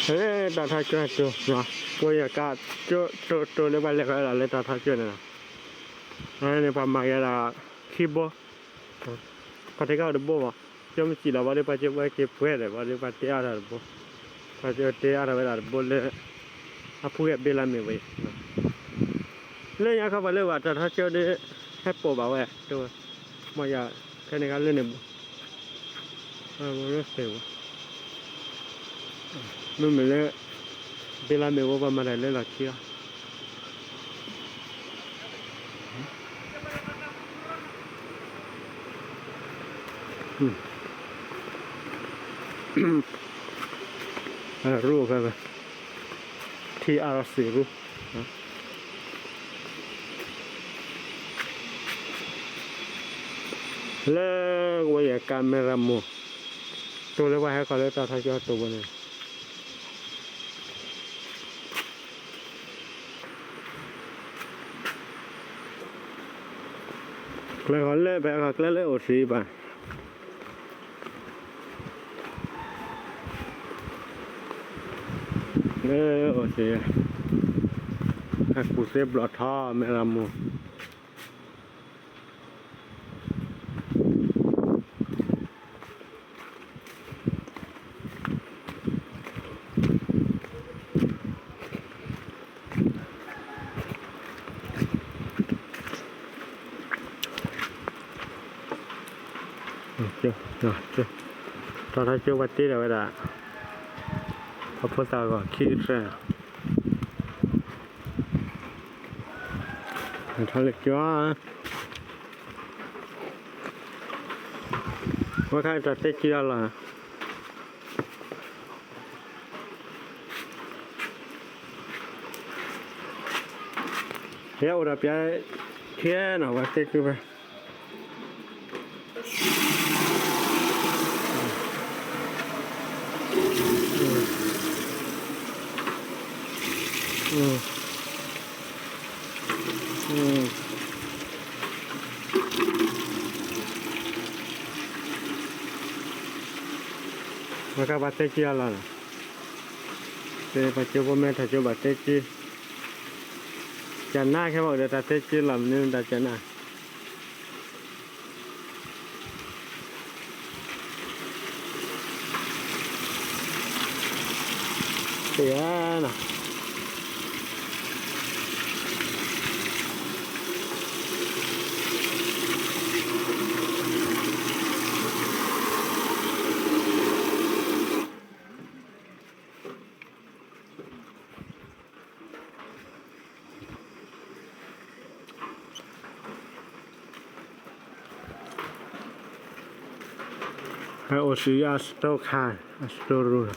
လၢတၢ်ထီကၠိတိၤ, ပှၤယကးကၠိတိၤတိၤလၢပှၤလဲၤဃီဒီးလၢတၢ်ထီကၠိန့ၣ်လီၤ. န့ၣ်ပှၤမၤက့ၤဒၣ်ခံဘိ, ပှၤတဂၤအိၣ်တဘိမး, ကၠိမ့ၢ်စံၣ်လီၤဘၣ်ဒီး ပှၤကၠိဝဲက့ၤပှဲၤဒီး ဘၣ်ဒီးပှၤတဲအါထီၣ်တဘိ, ပှၤတဲအါထီၣ်ဝဲဒၣ်တဘိလၢ အဖုဂဲၤဘ့လၢမ့ၢ်ဝဲအံၤ လၢညါခီပှၤလၢဝဲတၢ်ထီကၠိဒီး ဟဲပိာ်ဘၣ်ဝဲ, မ့ၢ်ယၤ ဖဲန့ၣ်ခါလၢန့ၣ်ဘူး, မ့မ့ၢ်လၢ ဘ့လါမ့ၢ်ဝဲပှၤမၤတၢ်လၢလီၢ်ခံလီၤ. ရူဖဲဖဲ ထံအါရစံရူ လၢဝဲယကၤမဲရမိၢ် တိၤလၢပှၤဟဲခီလၢတၢ်ထီကၠိတိၤဝဲန့ၣ် ကျဲဃီၤလၢ ပဟဲခီကျဲလၢအိၣ်စံဘၣ်, လၢအိၣ်စံ, အကူၣ်သ့ဘျီၣ်ထီမဲရမိၢ် တၢ်ထီကၠိပှၤတ့ဒီးဝဲဒၣ် ပှၤဖိသၣ်ဂီၢ်ခံကတြဲၤ, ထီလၢကၠိ, ဝဲခါတၢ်သ့ကၠိအလီၢ် ယအိၣ်ဒီးပျဲ ခဲနီၤ ပှၤသ့ကၠိဖဲ ဝဲခါပှၤသ့ကၠိအလီၢ်နီၤ, ပှၤကၠိဖိမဲထီၣ်ကၠိဘၣ်သ့ကၠိ, ကနါခဲဘၣ်အိၣ်ဒီးတၢ်သ့ကၠိလီၤ မနုၤတၢ်ကနါ တဂၤနီၤ ဟဲအိၣ်စံးယါအ store ခါ အ store room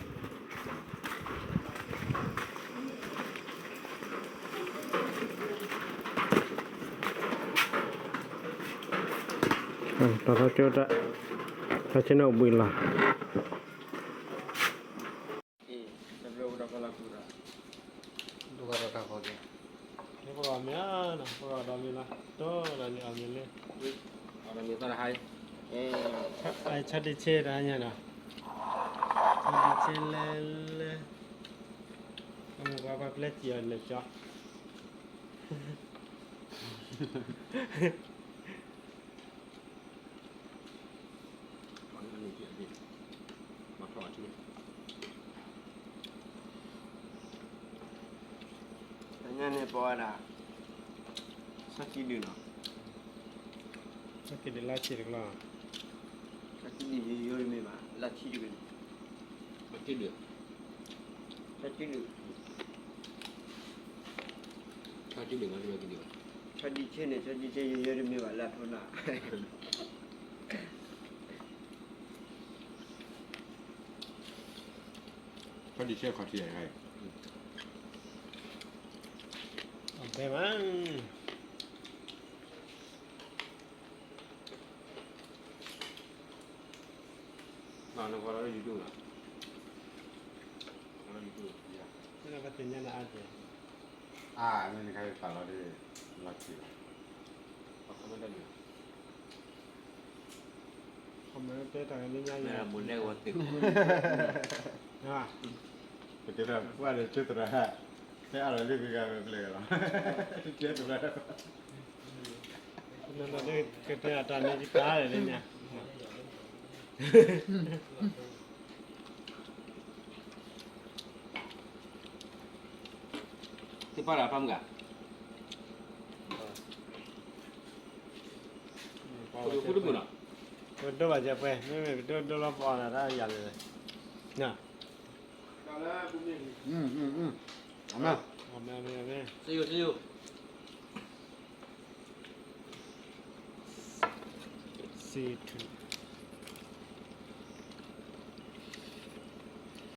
တၢ်ထီကၠိတၢ် တၢ်ဆ့ၣ်နီၤဘှံးလီၤ ဒိၣ်ဃာ်ဒီးတၢ်ခီက့ၤ ပဂီၢ်မ့ၢ်နီၤ ပဂီၢ်ဒီးမ့ၢ်လီၤ တိၢ်ဒီးန့ၣ်အီၤမ့ၢ်လၢ အီၤဒီးမ့ၢ်သီတဟါအံၤ ဆၣ်တံၢ်ဆ့တဟါညါနီၤ ဆၣ်တံၢ်ဆ့လဲလဲ အမ့ၢ်ပှၤပှၤပျဲစံၣ်အီၤလဲၤကၠီ တညါန့ၣ်ပဝဲဒၣ် ဆၣ်ကံဒုးနီၤ ဆၣ်ကံဒုးလါဆံတကလီၢ် ဆၣ်ကံဒုးယိယိတမ့ၢ်ဘၣ် လါဆံတကလီၢ် ဆၣ်ကံဒုး ဆၣ်ကံဒုး ဆၣ်ဒံးဆ့န့ၣ် ဆၣ်ဒံးဆ့ယိယိတမ့ၢ်ဘၣ် လၢအဖိနၢ် ဆၣ်ဒံးဆ့ခီၣ်ထံးအံၤ အဘဲမး နကလီၤလၢ YouTube လီၤ လၢ YouTube ယါ နကသ့ၣ်ညါနအါကဲ အါ မ့ၢ်နခါယသးလီၤဒီး လီၤဆံးလီၤ အခီမ့ၢ်တၢ်န့ၣ် ခီမ့ၢ်တဲတၢ်ကလၢညါယါ မ့ၢ်မူၤလဲဝဲသ့ၣ် အါ ပကဲထီၣ်ပှၢ်ဒီးကၠိသရၣ်, ဟဲအါထီၣ်လၢဂ့ၤဂၤဝဲပျဲၢ်ကလီၤ, ကဲသရၣ်, ကတဲအတၢ်န့ၣ်တကါလဲၣ်လၢညါ, သ့ၣ်ပၢ်ဒီးဖးမုၢ်ဂၤ, ပဒိၣ်ဃုတမုၢ်နီၤ, ပဒိၣ်ဘၣ်ကဲပှဲၤ မ့မ့ၢ်ပဒိၣ်ဒိၣ်လီၤပအီၣ်နၤတၢ်ယၤလဲၣ်, အမ့ၢ်, အမ့ၢ်, အမ့ၢ်, စ့ယိၤ, စ့ယိၤ, စ့ထူ